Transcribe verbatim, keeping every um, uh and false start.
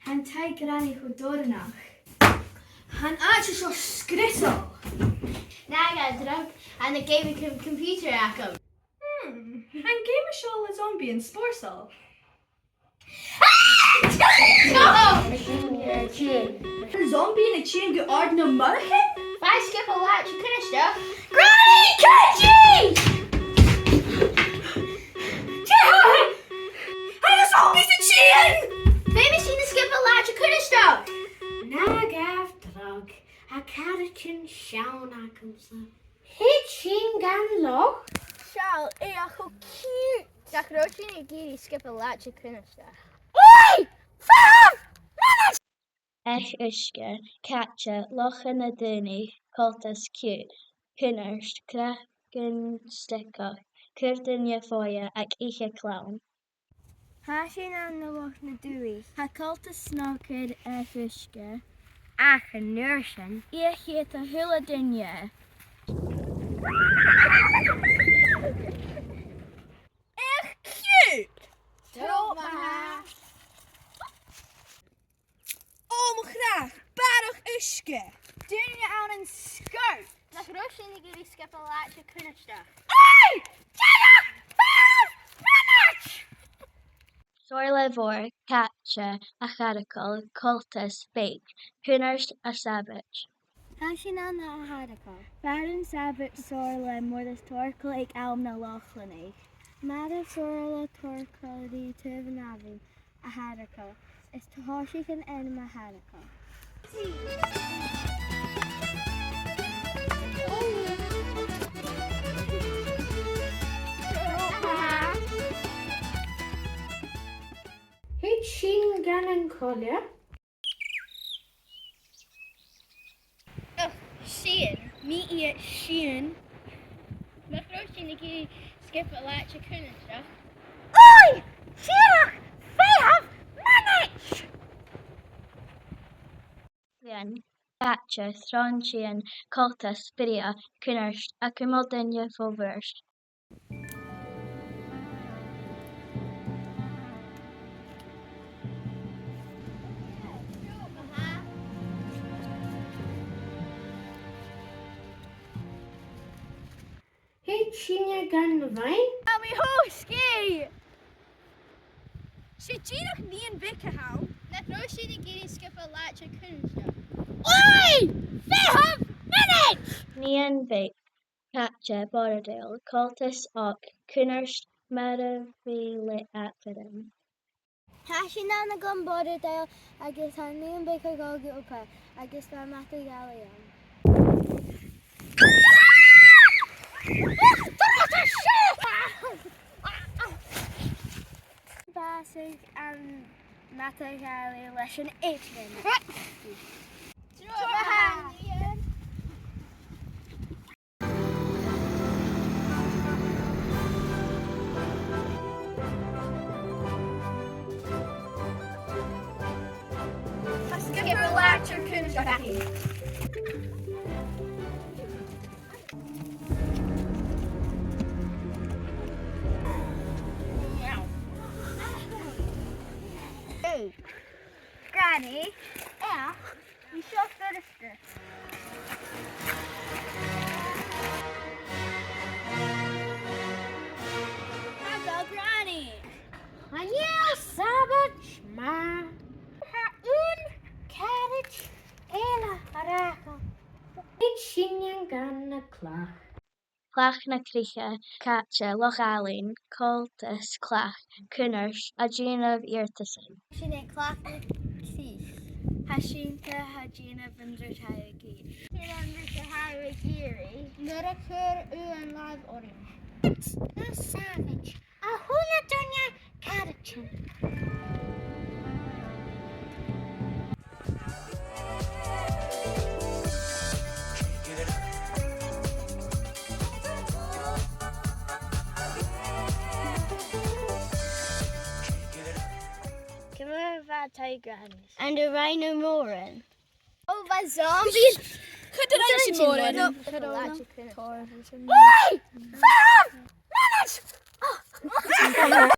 Tha an taigh-granny cho dòrainneach. Tha an t-àite seo sgriosail. Na gabh dragh, tha na geamaichean com-, computer agam. Hmm, tha an geama seo le zombies spòrsail. Tha na zombies a' tighinn gu àrd nam murachan? Faigh sgioba làidir cunnartach. Granny, cuideigin! Tha na zombies a' tighinn! Feumaidh sinn an sgioba làidir cunnartach. Na gabh dragh, tha caraidean sean agamsa. Thèid sinn gun loch. Seall, e cho cute. Nach robh sinn ag iarraidh sgioba làidir cunnartach? Oi! Feuch! Each-uisge, caite, Loch nan Daoine, coltas, cute, cunnart, craiceann steigeach, cuir duine fodha aig ithe clann. Tha sinn ann an Loch nan Daoine. Tha coltas snog air each-uisge. Ach an uair sin, dh'ith iad a h-uile duine. Each cute! Stop, ma-thà. Ò mo chreach, barrachd uisge! Duine ann an sgurd! Nach robh sinn ag iarraidh sgioba làidir cunnartach? Oi! Dìreach fichead mionaid! Somhairle mhòr, caite, a' characal, coltas, beag, cunnart, a' Sàbaid. Tha sinn ann an Atharrachadh. Bha an Sàbaid somhairle mòr is torcailte aig àm na Lochlannaich. Mara somhairle torcailte ri taobh an abhainn, Atharrachadh. Is tha sinn an ainm Atharrachadh. Thèid sinn gun an coille. Och, Sian, mi iad Sian. Nach robh sinn ag iarraidh sgioba làidir cunnartach? Oi! Dìreach fichead mionaid! Sian, caite, sròn-tighinn, coltas, brèagha, cunnart, a' cumail duine fo bhùird. Thèid sinne gun bheinn. Tha mi cho sgìth! 'S e dìreach nighean bheag a th' ann. Nach robh sinn ag iarraidh sgioba làidir cunnartach? Oi! Fichead mionaid! Nighean bheag, caite, borradail, coltas, òg, cunnart, marbhaidh le aifreann. Tha sinn ann an borradail agus tha nighean beag a' gabhail guth oirre agus tha madadh-allaidh ann. Bàsaich am madadh-allaidh leis an aifreann. Trobhad, Iain. Tha sgioba làidir cunnartach againn. Hey, Granny. Ach, bha seo furasta. Hello, Granny. Chan eil Sàbaid math. Tha aon caraid eile a' ràdh. Thèid sinne gun a' chlach. Clach na Cruiche, caite, Loch Àlainn, coltas, clach, cunnart, a' dèanamh iarrtasan. Sin e, Clach na Cruiche. Tha sinn a' dèanamh an rud a tha thu ag iarraidh. Sin an rud a tha thu ag iarraidh. Nuair a chuir thu an làmh oirnn. Na Sàbaid. A h-uile duine caraid. Ciamar a bha an taigh-granny? An do rinn thu mòran? Ò, bha zombies. Cuiridh sinn mòran. No. Oi! Fichead mionaid!